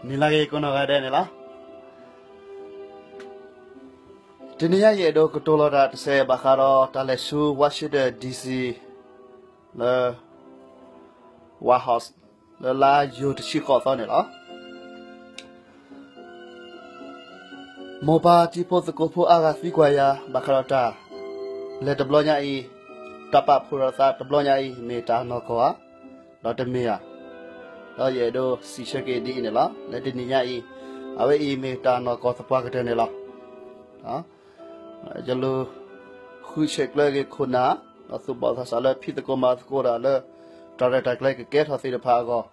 နံၤလၢဂ့ၤကိးနီၢ်ဂၤဒဲးန့ၣ်လီၤ. တနံၤညါအံၤ အဲၣ်ဒိးကတိၤလီၤတၢ်တစဲး ဘၣ်ဃးဒီးတၢ်လဲၤဆူ Washington D C လၢ White House လၢလါယူၤတဆံဃိးသီန့ၣ်လီၤ. မိၢ်ပၢ်တံၤဖိသကိးဖိအါဂၤသံကွၢ်ယၤ ဘၣ်ဃးဒီးတၢ်လဲၤတဘျီညါအံၤ, တၢ်ပာ်ဖှိၣ်ထီၣ်သးတဘျီညါအံၤ မ့ၢ်တၢ်နီၢ်ကီၢ်ဧါ, ဒီးတမ့ၢ်ဧါ. ဒီးယအဲၣ်ဒိးစံးဆၢက့ၤဒ်အံၤန့ၣ်လီၤ. လၢတနံၤညါအံၤ အဝဲအံၤမ့ၢ်တၢ်နီၢ်ကီၢ်သပှၢ်ကတၢၢ်န့ၣ်လီၤ. ယလူၤဃုဆဲးကျၢက့ၤခိၣ်နၢ် ဒီးသူၣ်ဘီၣ်သးစၢ်လၢဖံးသကိးမၤသကိးတၢ်လၢ တၢ်ရဲၣ်တၢ်ကျဲၤကကဲထီၣ်သ့ၣ်တဖၣ်အဂီၢ်,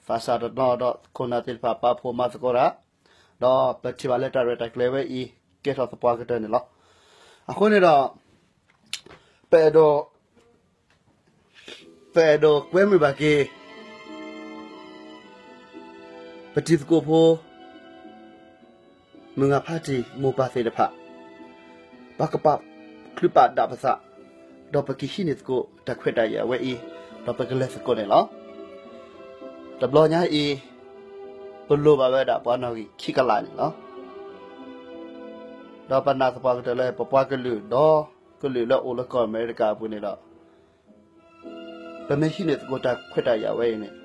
သးစၢ်တနီၤဒီးခိၣ်နၢ်သ့ၣ်တဖၣ်ပာ်ဖှိၣ်မၤသကိးတၢ်, ဒီးပထံၣ်ဘၣ်လၢတၢ်ရဲၣ်တၢ်ကျဲၤဝဲအံၤ ကဲထီၣ်သပှၢ်ကတၢၢ်န့ၣ်လီၤ. အဃိန့ၣ်ဒီး ပအဲၣ်ဒိး ပအဲၣ်ဒိးကွဲမုာ်ဘၣ်က့ၤ ပတံၤသကိးဖိ မုၢ်ဂၤဖးတံၢ်မိၢ်ပၢ်သ့ၣ်တဖၣ်, ပကပာ်ချုးပာ်ဒၣ်ပသး, ဒီးပကဟံးန့ၢ်သကိးတၢ်ခွဲးတၢ်ယာ်ဝဲအံၤ, ဒီးပကလဲၤသကိးန့ၣ်လီၤ. တဘျီညါအံၤ ပလိၣ်ဘၣ်ဝဲဒၣ်ပှၤနီၣ်ဂံၢ်ခံကလးန့ၣ်လီၤ. ဒီးပနာ်သပှၢ်ကတၢၢ်လၢပပှၤကလုာ်ဒီးကလုာ်လၢအိၣ်လၢကီၢ်အမဲရကၤအပူၤန့ၣ်ဒီး ပမ့ၢ်ဟံးန့ၢ်သကိးတၢ်ခွဲးတၢ်ယာ်ဝဲအံၤန့ၣ်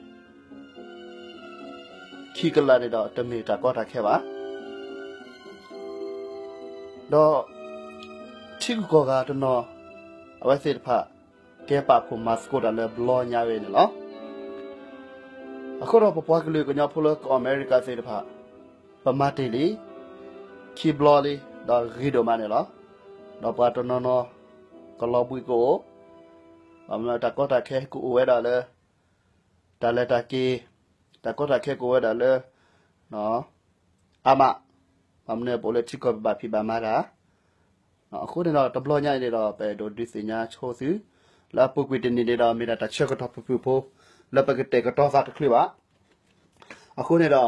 ခံကလးန့ၣ်ဒီးတမ့ၢ်တၢ်ကီတၢ်ခဲဘၣ်. ဒီးထံဂုၤကီၢ်ဂၤတနီၤ အဝဲသ့ၣ်တဖၣ် ကဲပာ်ဖှိၣ်မၤသကိးတၢ်လၢဘျီညါဝဲန့ၣ်လီၤ. အဃိဒီးပပှၤကလုာ်ကညီဖိလၢကီၢ်အမဲရကၤသ့ၣ်တဖၣ် ပမၤတ့ၢ်လံ ခံဘျီလံ ဒီးဂ့ၤဒိၣ်မးန့ၣ်လီၤ. ဒီးပှၤတနီၤနီၤ ကလီၤဘှံးကအိၣ်, ဘၣ်မနုၤတၢ်ကီတၢ်ခဲကအိၣ်ဝဲဒၣ်လၢ တၢ်လဲၤတၢ်က့ၤ, တၢ်ကီတၢ်ခဲကအိၣ်ဝဲဒၣ်လၢ အါမး, ဘၣ်မနုၤပအိၣ်လၢထံကီၢ်ပဘၣ်ဖံးဘၣ်မၤတၢ်. အဃိန့ၣ်ဒီးတဘျီညါအံၤန့ၣ်ဒီး ပအဲၣ်ဒိးဒုးသ့ၣ်ညါဆိသု လၢအပူၤကွံာ်တနံၤန့ၣ်ဒီး မ့ၢ်ဒၣ်တၢ်ဆၢကတီၢ်ဖုၣ်ဖုၣ်ဖိ လၢပကတဲာ်ကတီၤသးတချုးဘၣ်. အဃိန့ၣ်ဒီး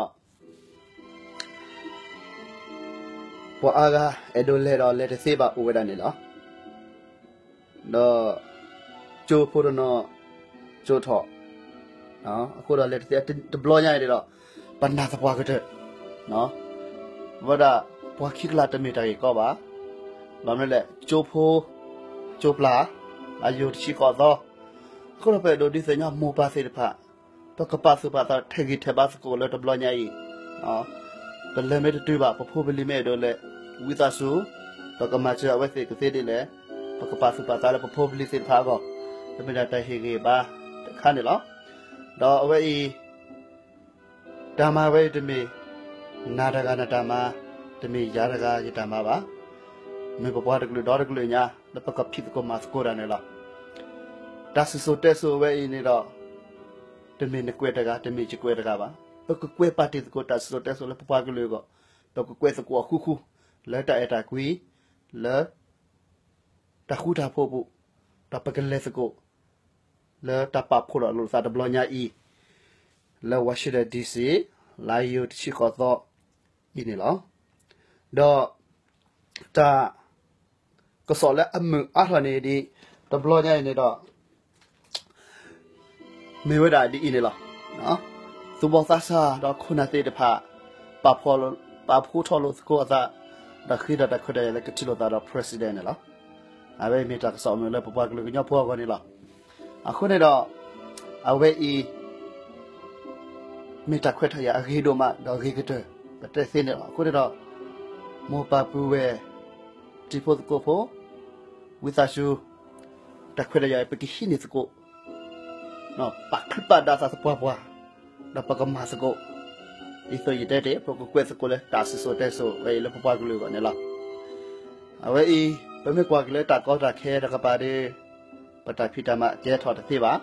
ပှၤအါဂၤအဲၣ်ဒိးလဲၤဒီးလဲၤတသ့ဘၣ်အိၣ်ဝဲဒၣ်န့ၣ်လီၤ. ဒီး ကၠိဖိတနီၤ ကၠိထီၣ်, အဃိဒီးလဲၤတသ့ တဘျီညါအံၤန့ၣ်ဒီး ပနာ်သပှၢ်ကတၢၢ် ဝဲဒၣ် ပှၤခံကလးတမ့ၢ်တၢ်ဂ့ၢ်ကီဘၣ်. ဘၣ်မနုၤလဲၣ် ကၠိဖိ ကၠိပျၢ် အယိၤတဆံဃိးသီ, အဃိဒီးပအဲၣ်ဒိးဒုးသ့ၣ်ညါမိၢ်ပၢ်သ့ၣ်တဖၣ် ပကပာ်သူၣ်ပာ်သးထဲးဂံၢ်ထဲးဘါသကိးလၢတဘျီညါအံၤ, ပလဲၤမ့ၢ်တတုၤဘၣ် ပဖိပလံၤမ့ၢ်အဲၣ်ဒိးလဲၤ ဝံသးစူၤ ပကမၤစၢၤအဝဲသ့ၣ်ကသ့ဒ်လဲၣ်, ပကပာ်သူၣ်ပာ်သးလၢပဖိပလံၤသ့ၣ်တဖၣ်အဂီၢ်, တမ့ၢ်ဒၣ်တၢ်ဟ့ၣ်ဂံၢ်ဘါတခါန့ၣ်လီၤ. ဒီးအဝဲအံၤ တၢ်မၤဝဲအံၤတမ့ၢ် နၤတဂၤနတၢ်မၤ, တမ့ၢ်ယၤတဂၤယတၢ်မၤဘၣ်. မ့ၢ်ပပှၤတကလုာ်ဒီတကလုာ်ညါ လၢပကဖံးသကိးမၤသကိးတၢ်န့ၣ်လီၤ. တၢ်စံၣ်စိၤတဲစိၤဝဲအံၤန့ၣ်ဒီး တမ့ၢ်နကွဲးတဂၤ တမ့ၢ်ယကွဲးတဂၤဘၣ်. ပကကွဲးပာ်တ့ၢ်သကိးတၢ်စံၣ်စိၤတဲစိၤလၢပပှၤကလုာ်အဂီၢ်, ပကကွဲးသကိးအဃူဃူ လၢတၢ်အဲၣ်တၢ်ကွံ, လၢ တၢ်ဃူတၢ်ဖိးအပူၤ, ဒီးပကလဲၤသကိး လၢတၢ်ပာ်ဖှိၣ်ထီၣ်လိာ်သးတဘျီညါအံၤ, လၢ Washington D C လါယူၤတဆံဃိးသီအံၤန့ၣ်လီၤ. ဒီး တၢ်ကစီၣ်လၢအမုာ်အါထီၣ်န့ၣ်ဒ် တဘျီညါအံၤန့ၣ်ဒီး မ့ၢ်ဝဲဒၣ်ဒ်အံၤန့ၣ်လီၤ. သူၣ်ဘီၣ်သးစၢ်ဒီးခိၣ်နၢ်သ့ၣ်တဖၣ် ပာ်ဖှိၣ်ထီၣ်လိာ်သကိးအသး, ဒီးဃ့ထီၣ်တၢ်ခွဲးတၢ်ယာ်လၢကထံၣ်လိာ်သးဒီး President န့ၣ်လီၤ. အဝဲအံၤမ့ၢ်တၢ်ကစီၣ်အမုာ်လၢပပှၤကလုာ်ကညီဖိအဂီၢ်န့ၣ်လီၤ. အဃိန့ၣ်ဒီး အဝဲအံၤ မ့ၢ်တၢ်ခွဲးတၢ်ယာ်အဂ့ၤဒိၣ်မးဒီးအဂ့ၤကတၢၢ် ပတဲသ့န့ၣ်လီၤ. အဃိန့ၣ်ဒီး မိၢ်ပၢ်ပုၢ်ဝဲၢ် တံၤဖိသကိးဖိ ဝံသးစူၤ တၢ်ခွဲးတၢ်ယာ်အံၤ ပကဟံးန့ၢ်သကိး ပာ်ချုးပာ်ဒၣ်သးသပှၢ်ပှၢ် ဒီးပကမၤသကိး ဒ်သိးယတဲတ့ၢ် ပကကွဲးသကိးလၢတၢ်စံၣ်စိၤတဲစိၤဝဲအံၤလၢပပှၤကလုာ်အဂီၢ်န့ၣ်လီၤ. အဝဲအံၤ ပမ့ၢ်ကွၢ်က့ၤလၢတၢ်ကီတၢ်ခဲတကပၤဒီး ပတၢ်ဖံးတၢ်မၤကဲထီၣ်တသ့ဘၣ်.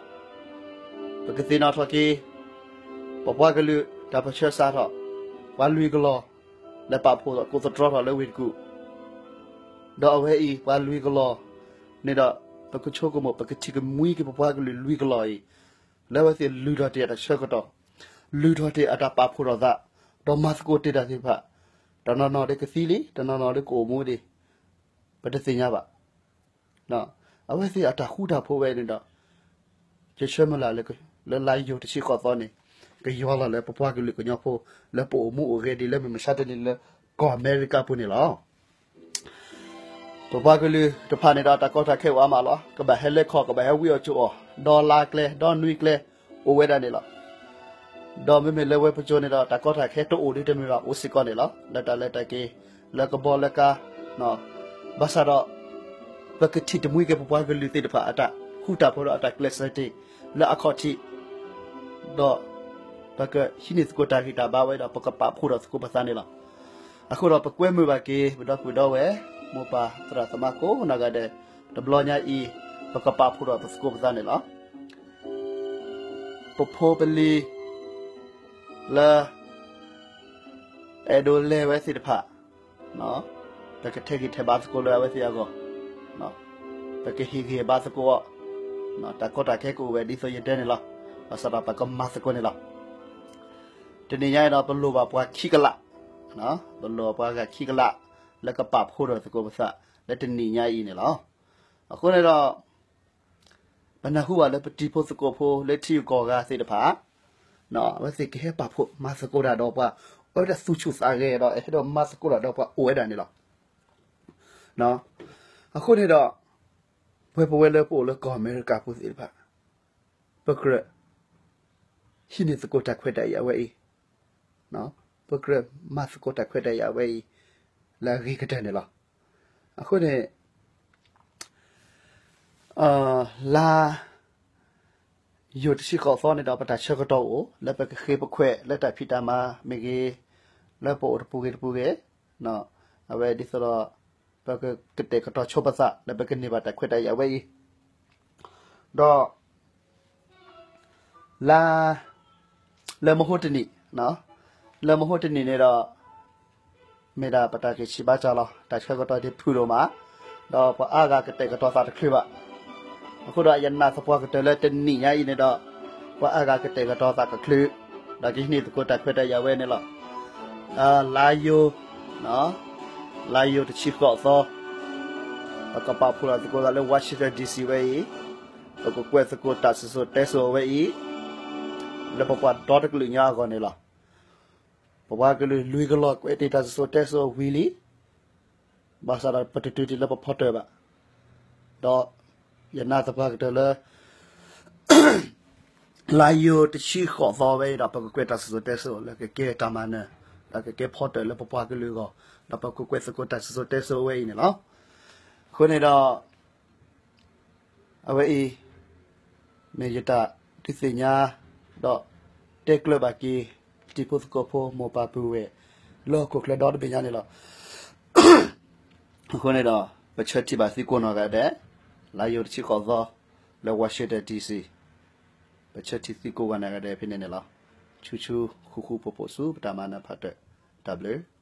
ပကသ့ၣ်နီၣ်ထီၣ်က့ၤ ပပှၤကလုာ်တၢ်ပၢဆှၢစးထီၣ် ပှၤလွံၢ်ကလီၢ် လဲၤပာ်ဖှိၣ်သကိးသတြီထီၣ်လၢဝ့ၢ်တကူၣ် ဒီးအဝဲအံၤ ပှၤလွံၢ်ကလီၢ်န့ၣ်ဒီး ပကဆိကမိၣ် ပကထံၣ်ကမှံက့ၤပပှၤကလုာ်လွံၢ်ကလီၢ်အံၤ လၢအဝဲသ့ၣ်လုၢ်ထီၣ်တ့ၢ်အတၢ်ဆၢကတီၢ်, လုၢ်ထီၣ်တ့ၢ်အတၢ်ပာ်ဖှိၣ်ထီၣ်သး, ဒီးမၤသကိးတ့ၢ်တၢ်သ့ၣ်တဖၣ်, တနီၤနီၤဒီးကသံလံ, တနီၤနီၤဒီးကအိၣ်မူဒံး, ပတသ့ၣ်ညါဘၣ်. အဝဲသ့ၣ်အတၢ်ဃူတၢ်ဖိးဝဲန့ၣ်ဒီး ယဆၢမုၢ်လၢ်လၢ လၢလါယူၤတဆံဃိးသီန့ၣ် ကယီလီၤလၢပပှၤကလုာ်ကညီဖိ လၢပအိၣ်မူအိၣ်ဂဲၤဒ်လဲၣ် မုၢ်မဆါတနံၤလၢကီၢ်အမဲရကၤပူၤန့ၣ်လီၤ. ပပှၤကလုာ်တဖၣ်န့ၣ်ဒီးတၢ်ကီတၢ်ခဲအိၣ်အါမးလီၤ. ကဘၣ်ဟဲလၢခီၣ် ကဘၣ်ဟဲဝံအီၣ်ကၠိအီၣ် ဒီလါကျဲ ဒီနွံကျဲ အိၣ်ဝဲဒၣ်န့ၣ်လီၤ. ဒီးမ့မ့ၢ်လၢဝဲပကၠိန့ၣ်ဒီး တၢ်ကီတၢ်ခဲတအိၣ်ဒ်တမ့ၢ်ဘၣ် အိၣ်စ့ၢ်ကီးန့ၣ်လီၤ. လၢတၢ်လဲၤတၢ်က့ၤ လၢကဘီလၢကါ ဘၣ်ဆၣ်ဒီး ပကထံၣ်တမှံက့ၤပပှၤကလုာ်သ့ၣ်တဖၣ်အတၢ်ဃူတၢ်ဖိးဒီးအတၢ်ကျဲးစၢးတ့ၢ် လၢအခီၣ်ထံး ဒီး ပကဟံးန့ၢ်သကိးတၢ်ဂံၢ်တၢ်ဘါဝဲဒီး ပကပာ်ဖှိၣ်ထီၣ်သကိးပသးန့ၣ်လီၤ. အဃိဒီးပကွဲမုာ်ဘၣ်က့ၤ ပဒီပုၢ်ဒီဝဲၢ် မိၢ်ပၢ်သရၣ်သမါကိးနီၢ်ဂၤဒဲး တဘျီညါအံၤ ပကပာ်ဖှိၣ်ထီၣ်ပသကိးပသးန့ၣ်လီၤ. ပဖိပလံၤ လၢ အဲၣ်ဒိးလဲၤဝဲသ့ၣ်တဖၣ် ပကထဲးဂံၢ်ထဲးဘါသကိးလၢအဝဲသ့ၣ်အဂီၢ်, ပကဟ့ၣ်ဂံၢ်ဟ့ၣ်ဘါသကိးအီၤ, တၢ်ကီတၢ်ခဲကအိၣ်ဝဲဒ်သိးယတဲန့ၣ်လီၤ. ဘၣ်ဆၣ်ဒီးပကမၤသကိးန့ၣ်လီၤ. တနံၤညါအံၤဒီး ပလိၣ်ဘၣ်ပှၤခံကလး, ပလိၣ်ဘၣ်ပှၤဂၤခံကလး လၢကပာ်ဖှိၣ်ထီၣ်သကိးပသး လၢတနံၤညါအံၤန့ၣ်လီၤ. အဃိန့ၣ်ဒီး ပနၢ်ဟူဘၣ်လၢပတံၤဖိသကိးဖိလၢထံဂုၤကီၢ်ဂၤသ့ၣ်တဖၣ် အဝဲသ့ၣ်ကဟဲပာ်ဖှိၣ်မၤသကိးတၢ်ဒီးပှၤ အဝဲဒၣ်သူၣ်ဆူၣ်သးဂဲၤဒီး ဟဲဒီးမၤသကိးတၢ်ဒီးပှၤအိၣ်ဝဲဒၣ်န့ၣ်လီၤ. အဃိန့ၣ်ဒီး ပဝဲပဝဲလၢပအိၣ်လၢကီၢ်အမဲရကၤဖိသ့ၣ်တဖၣ် ပကြၢး ဟံးန့ၢ်သကိးတၢ်ခွဲးတၢ်ယာ်ဝဲအံၤ, ပကြၢးမၤသကိးတၢ်ခွဲးတၢ်ယာ်ဝဲအံၤ လၢအဂ့ၤကတၢၢ်န့ၣ်လီၤ. အဃိန့ၣ် လါယိၤတဆံဃိးသီန့ၣ်ဒီး ပတၢ်ဆၢကတီၢ်အိၣ် လၢပကဃ့ပခွဲးလၢတၢ်ဖံးတၢ်မၤမ့ၢ်ဂ့ၤ, လၢပအိၣ်တပူၤဂ့ၤတပူၤဂ့ၤ, အဝဲဒ်သိးဒီး ပကကတဲာ်ကတီၤဆိပသး လၢပကန့ၢ်ဘၣ်တၢ်ခွဲးတၢ်ယာ်ဝဲအံၤ, ဒီး လါ လၢမဟိတနံၣ်, လၢမဟိတနံၣ်န့ၣ်ဒီး မ့ၢ်ဒၣ်ပတၢ်ဂံၢ်ဆံးဘါစၢ်လီၤ. တၢ်ဆၢကတီၢ်ဒ်ဖုၣ်ဒိၣ်မး, ဒီးပှၤအါဂၤကတဲာ်ကတီၤသးတချုးဘၣ်. အဃိဒီးယနာ်သပှၢ်ကတၢၢ်လၢတနံၤညါအံၤန့ၣ်ဒီး ပှၤအါဂၤကတဲာ်ကတီၤသးကချုး, ဒီးကဟံးန့ၢ်သကိးတၢ်ခွဲးတၢ်ယာ်ဝဲန့ၣ်လီၤ. လါယိၤ, လါယိၤတဆံဃိးသီ, ပကပာ်ဖှိၣ်လီၤသကိးသးလၢ Washington D C ဝဲအံၤ, ပကကွဲးသကိးတၢ်စံၣ်စိၤတဲစိၤဝဲအံၤ, လၢပပှၤဒီတကလုာ်ညါအဂီၢ်န့ၣ်လီၤ. ပပှၤကလုာ်လွံၢ်ကလီၢ်ကွဲးတ့ၢ်တၢ်စံၣ်စိၤတဲစိၤဝံၤလံ, ဘၣ်ဆၣ်ဒီးပတတုၤတ့ၢ်လၢပဖီတၢၣ်ဘၣ်. ဒီးယနာ်သပှၢ်ကတၢၢ်လၢ လါယိၤတဆံဃိးသီဝဲအံၤဒီး ပကကွဲးတၢ်စံၣ်စိၤတဲစိၤလၢကကဲတၢ်မၤနၢၤ, ဒီးကကဲဖီတၢၣ်လၢပပှၤကလုာ်အဂီၢ်, ဒီးပကကွဲးသကိးတၢ်စံၣ်စိၤတဲစိၤဝဲအံၤန့ၣ်လီၤ. အဃိန့ၣ်ဒီး အဝဲအံၤ မ့ၢ်ယတၢ်ဒုးသ့ၣ်ညါ ဒီးတဲကျၢၤဘၣ်က့ၤ တံၤဖိသကိးဖိမိၢ်ပၢ်ပုၢ်ဝဲၢ် လၢဟီၣ်ခိၣ်ချၢဒီတဘ့ၣ်ညါန့ၣ်လီၤ. အဃိန့ၣ်ဒီး ပဆၢထံၣ်ဘၣ်သုကိးနီၢ်ဂၤဒဲး လါယိၤတဆံဃိးသီ လၢ Washington D C, ပဆၢထံၣ်သုကိးဂၤနီၢ်ဂၤဒဲးဖဲန့ၣ်န့ၣ်လီၤ. ဆူၣ်ဆူၣ်ဃူဃူဖိးဖိးဆူပတၢ်မၤနၢၤဖးတၢၣ်, တၢ်ဘျုး